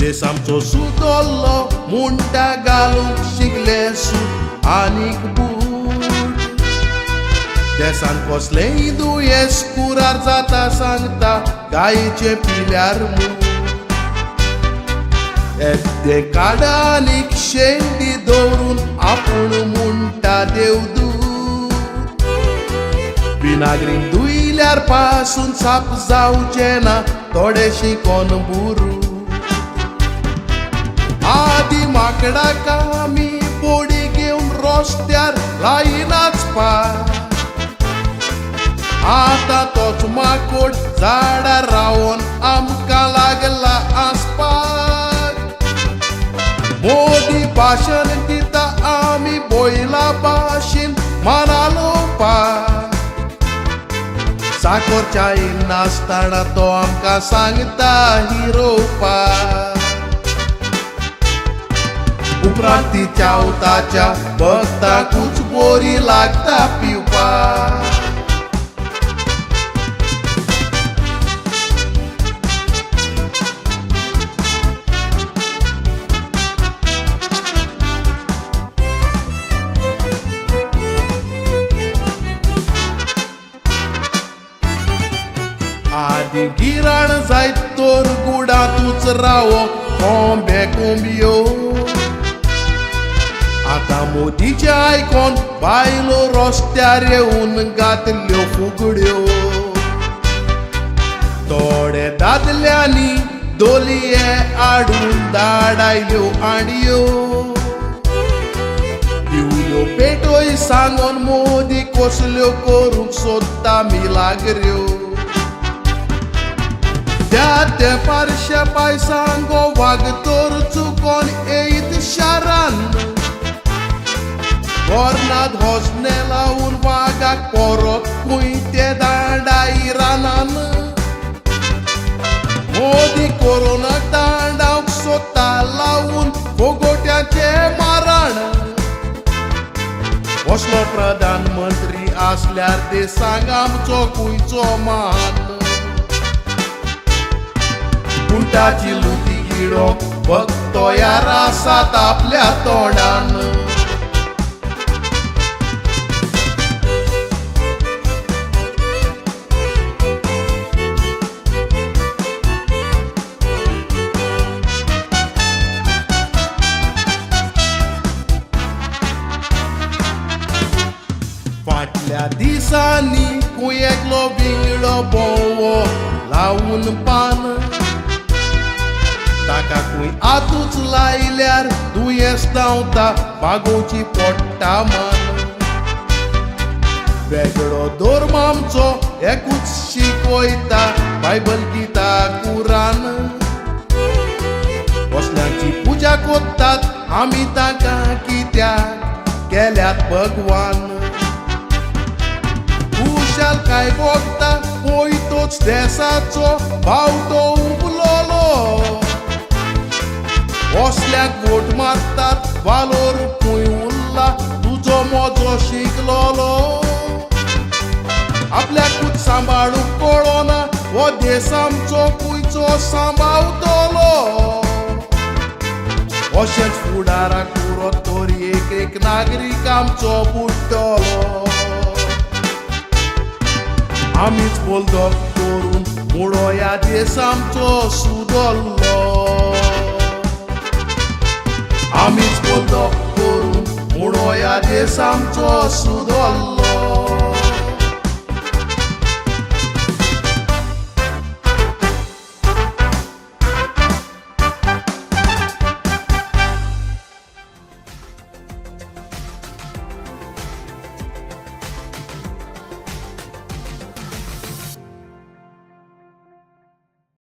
देश आमचो सुदरलो म्हणटा घालूंक शिकले सूट आनीक बूट. देसान कसलेंय दुयेंस कुरार जाता सांगता गायेचें पिल्यार मूत. येद्दें काडा आनीक शेंडी दवरून आपूण म्हणटा देवदूत. विनाग्रीन धुयल्यार पासून साप जावचें ना थोडे शिकोन बुरू. आदी माकडाक आमी बोडी घेवन रस्त्यार लायनाच पाक. आतां तोच माकोड झाडार रावन आमकां लागला आसपाक. मोदी भाशण दिता आमी बोयला भाशेन मानालोवपाक. साखर च्यायेन नासतना तो आमकां सांगता हिरोवपाक. उपरांत ती चावताच्या भक्ताकूच बोरी लागता पिवपाक. आदी गिराण जायत तर गुडांतूच रावो कोंबे कोंबयो. आतां मोदीचें आयकोन बायलो रस्त्यार येवन घातल्यो फुगड्यो. थोडे दादल्यांनी दोलये हाडून धाडायल्यो आंडयो. दिवल्यो पेटोय सांगोन मोदी कसल्यो करूंक सोदता मिलाग्र्यो. त्या तेंपार शेपाय सांगो वाग तर चुकोन येयत शारान. गोरनाद हसणे लावन वागाक परत खंय ते दांडाय रानान. मोदी कोरोनाक दांडावंक सोदता लावन फोगोट्याचें मारण. असलो प्रधानमंत्री आसल्यार देशाक आमचो खंयचो मान. उंटाची लुती गिळोंक बघतोयार आसात आपल्या तोंडान. फाटल्या दिसांनी खंय एकलो विंगडो भोंवो लावन पान. ताका खंय आतूच लायल्यार दुयेंस धांवता बागोवची पडटा मान. वेगळो धर्म आमचो एकूच शिकयता बायबल गीता कुरान. कसल्यांची पुजा करतात आमी तांकां कित्याक केल्यात भगवान. खुशाल काय भोगता पळय तोच देसाचो बावटो उबलोलो. असल्याक वोट मारतात वालोर खंय उरला तुजो मोजो शिकलोलो. आपल्याकूच सांबाळूंक कळना हो देश आमचो खंयचो सांबाळटलो. अशेंच फुडाराक उरत तर एक एक नागरीक आमचो बुडटलो. आमीच बोलदोक करून मुळो ह्या देश आमचो सुदरलो. आमीच बोलदोक करून मुळो ह्या देश आमचो सुदरलो.